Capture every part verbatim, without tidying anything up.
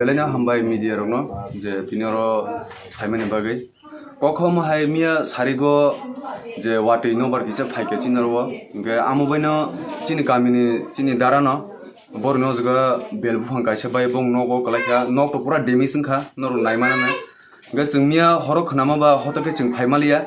Belai no hambai media rokno je tini oro phaimani bagwi. Kokhom hai miya sarigo je watwi nobar kisa phaikha chini oro. Hwnkhe amo baino chini kamini chini darano borokni o jaga bel buphang kaisa bai bong nogo kwlaikha. Nok to pura damage wngkha, norok naimanani. Hwnkhe chwng miya horo khwnama ba hotok khe chwng phaimaliya.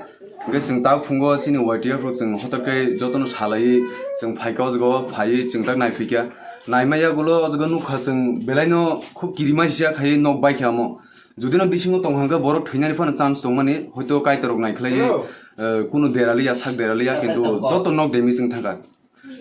Hwnkhe chwng tak phungo chini Y T F rok chwng hotok khe jotono salaiwi chwng phaikha o jaga o phaiwi chwng tak naiphikha. Naimaya gulo o jaga nukha chwng belaino khub kirima sisa khaiwi nok baikha omo. Judino bisingo tong hwnkhe borok thwinani phano chance tongmani, hoito kaitorok naikhlaiwi, eh, kunu deraliya, sak deraliya, kintu joto nok damage wng thangkha.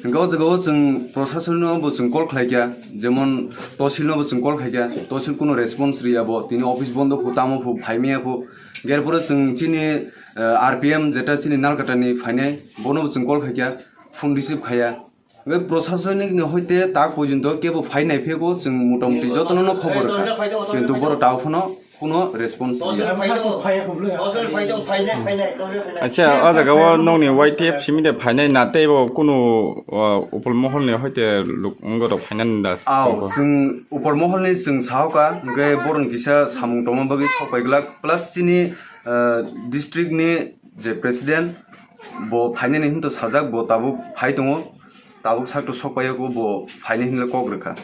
Hwnkhe o jaga o chwng prosason no bo chwng call khlai kha, jemon tosil no bo chwng call khai kha, tosil kuno response riya bo, tini office bondo phu, tamo phu, phai maya phu. Hwnkhe er pore chwng chini, eh, R P M jeta chini Nalkata ni phainai, bono bo chwng call khai kha, phone receive khaiya. Hwnkhe prosasonik ni hoite tak porjonto kebo phai nai phego chwng motamuti jotono no khobor rwkha, kintu borok tao phano kuno response riya. Acha, o jaga o nokni Y T F simi de phainai na tei bo kunu, uh, upol mohol ni hoite luk wngorok phainani da. Aw, chwng upol mohol ni chwng sahoka, hwnkhe boroni kisa samung tongma bagwi sok pai glak, plus chini, uh, district ni je president bo phainani hinto sajak, bo tabuk phai tongo, tabuk sakto sok pai yago, bo phainai hinle kok rwkha.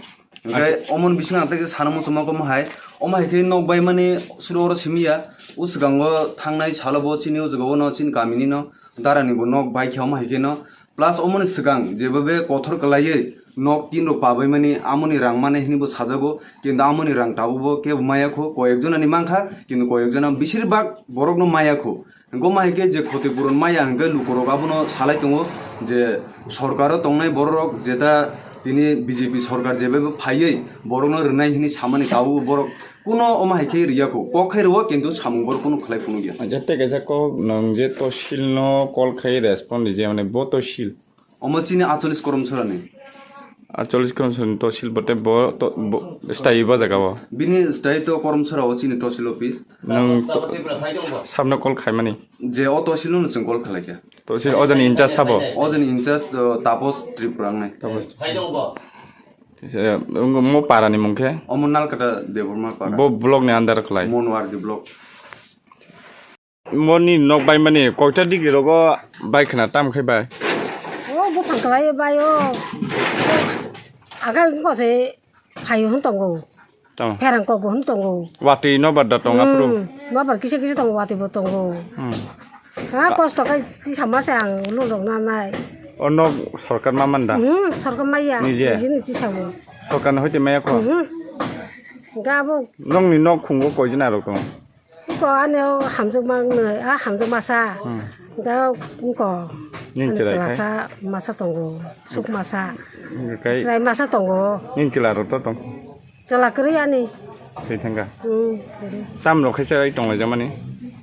Hwnkhe omoni bisingo ang tei sana muchungma khe omo hai, omo hai khe nok baimani suro oro simi ya. O swkango thangnai salo bo chini o jaga o no chini kamini no darani bo nok bai khe omo hai khe no. Plus omoni swkang jeba be kothor kwlaiwi nok tin rok pabaimani amoni rang mane hinwi bo sajago, kintu amoni rang tabuk bo kebo maya kho, koyek jona ni mankha, kintu koyek jona beshirbak borok no maya kho. Hwnkhe omo hai khe je khoti puron maya hwnkhe lukurok abono salai tongo je sorkaro tongnai bororok jeta tini B J P sorkar jebebo phaiwi borokno rwnai hwnwi samani tabuk borok kuno omo hai khe rwya kho, kok khai rwo kintu samung borok kuno khlai phunukya. Acha tei kaisa kok nwng je tosil no call khai respond rijak mane bo tosil. Omo chini acholis Koromsora ni. Acholis Koromsora ni tosil bote bo to, bo, stay bo jaga o. Bini stay to Koromsora o chini tosil office. Nwng to, sabno call khaimani. Je o tosil no chwng call khlai kha. Tosil o jani incharge sabo. O jani incharge, uh, Tapos Tripura wngnai. Tapos. Mo para ni mung khe? Omo Nalkata Debbarma para. Bo block ni under khlai. Monwardi block. Moni nok bai mani koita degree rogo bai khna tam khai bai? O buphang kwlai bai o. Aga ko se phaio hwn tongo. Tamo. Pherang kok bo hwn tongo. Watwi no bar da tong aphuru. Hmm, no bar kisa kisa tongo, watwi bo tongo. Hmm. Ha, kosto kai tisa ma se ang lung rok na nai. O nok sorkar ma man da? Hmm, sorkar maya. Nije? Nije ni tisa bo. Sorkar no hoite maya kho? Hmm. Ga bo. Nokni nok khungo koi jona rok tong? Iko ani o hamjakma wngnai, a hamjakmasa. Hmm. Ga iko. Nini ani chwrai chwlasa masa tongo, suk masa. Kai. Chwrai masa tongo. Nini chwla rok to tong? Chwla kwrwi ani. Twi thangka. Hmm, kwrwi. Tam rok khe chwrai tong lai jamani?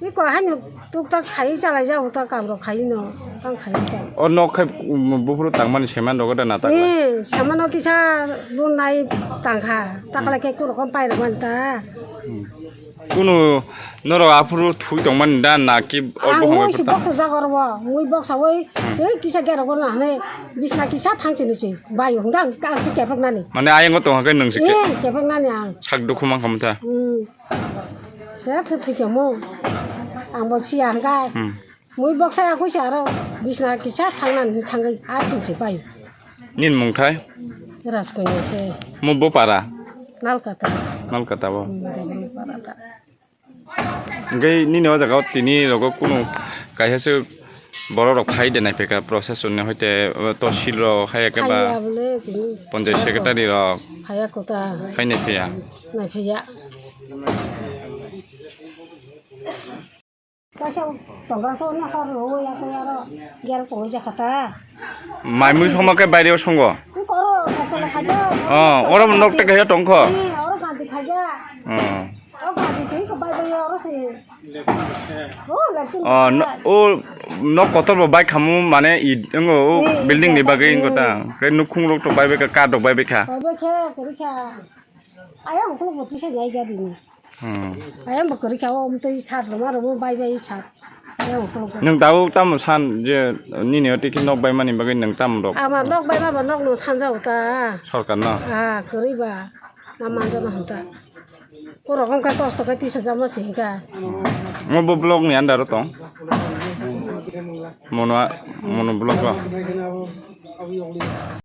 Iko haino tuktak khai chalai jago ta kam rok khai no. Tang khai ta. O nok khai, um, buphuru tangmani seman rok da na tak lai? Eh, seman o kisa lunai tangkha. Taklai khe kunu rokom pai rok man ta. Hmm. Kunu norok aphuru thui tongmani da na ki? Ang mui si boxer jaga oro bo, mui boxer oi, hmm, tei kisa gera gorna hwnwi bisna kisa thang chini si bai hwnga ang si kepek nani. Mane ayang o tong hakai nung si ke? Eh, kepek nani ang. Sak dukhu mang khamtha. Hmm. Se thwi thwi kemo. Ang bo siya hwnga. Hmm. Mui boxer ya kuisa aro bisna kisa thang nani thangwi a sing si bai. Nini mung thai? Raskanya se. Mo bo para? Nalkata. Nalkata bo. Hmm, Debbarma para ta. Hwnkhe nini o jaga o tini rogo kunu kaisa se borok rok phai de nai phaikha, procession ni hoite, uh, tosil rok hai khe ba phaiya bole tini. Panchayat secretary rok. Phaiya kota. Phai nai phiya. Nai phiya. Kaisa tongkha khe no hor rw ya khe aro gel koi ja kha ta. Mai mui songma khe baire o songo. Koro kachala khaja. Oh, oro nok te kaya tongkho. Eh, oro ganti khaja. Oh. Oro ganti se ko bai bai oro se. Oh, leksin. Oh, no, o nok kotor bo bai khamu mane i ngo o, eh, building ni bagwi ngo ta. Ke nukhung rok to bai bai kha, kar rok bai bai kha. Bai bai kha, kori kha. Ayang ukuluk bo tisa jai ga dini. Hmm. Ayang bo kwrwi kha, o mtwi sat rwma rwma bai bai sat. Ayang ukuluk bo. Nwng tabuk tamo san je nini o tiki nok bai mani bagwi nwng tamo rok? Ama nok bai ma ba nok no sanja uta. Sorkar no? Ah, kwrwi ba. Ma manja no hanta. Korok wngkha kosto khe tisa jama se hingkha. Mo bo block ni under o tong. Mono, mono block o.